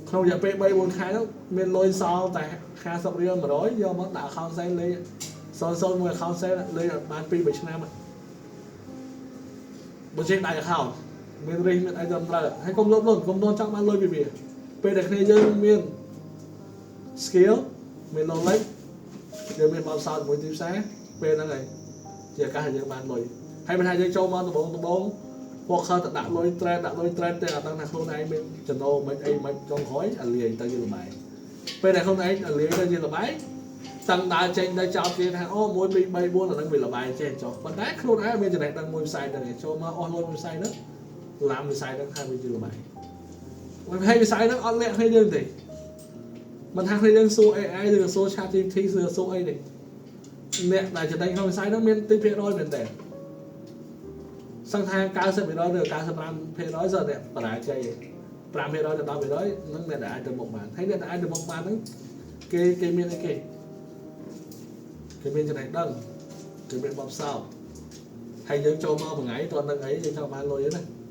ក្នុងរយៈពេល3 4ខែហ្នឹងមានលុយសល់តែ50រៀល100យកមកដាក់ account ផ្សេងលេងសូន្យសូន្យមួយ account ផ្សេងលេងបាន2 3ឆ្នាំបើចេះដាក់ account មានរិះមានអីត្រឹមត្រូវហើយកុំលោភលន់កុំតចង់បានលុយពីវាពេលដែលគ្នាយើងមាន skill មាន knowledge យើងមានបទពិសោធន៍មួយទីផ្សារពេលហ្នឹងហើយជាឱកាសឲ្យយើងបានលុយហើយមិនថាយើងចូលមកដំបងដំបង focus ទៅដាក់លុយ trade ដាក់លុយ trade តែអត់ដឹងថាខ្លួនឯងមានចំណូលមិនអីមិនចុងក្រោយអាលាយទៅជាលបែងពេលដែលខ្លួនឯងអាលាយទៅជាលបែងតឹងដើរចេញទៅចោតគេថាអូ1 2 3 4អាហ្នឹងវាលបែងចេះចុះប៉ុន្តែខ្លួនឯងមានចំណេះដឹងមួយផ្សែងហ្នឹងឯងចូលមកអស់លុយមួយផ្សែងហ្នឹងឡាំវិស័យហ្នឹងថាវាជាលបែងហើយវិស័យហ្នឹងអត់លាក់គ្នាយើងទេមិនថាគ្នាយើងសួរ AI ឬក៏សួរ ChatGPT ឬក៏សួរអីទេអ្នកដែលចំណេញក្នុងវិស័យហ្នឹងមានតិចភាគរយមែនតើសឹងថា90%ឬ95%សើអ្នកបរាជ័យ5%ទៅ10%ហ្នឹងអ្នកដែលអាចទៅមុខបានហើយអ្នកដែលអាចទៅមុខបានហ្នឹងគេគេមានអីគេគេមានចំណេះដឹងគេមានបទពិសោធន៍ហើយយើងចូលមកមួយថ្ងៃតើនឹងអីយើងចង់បានលុយហ្នឹងណា។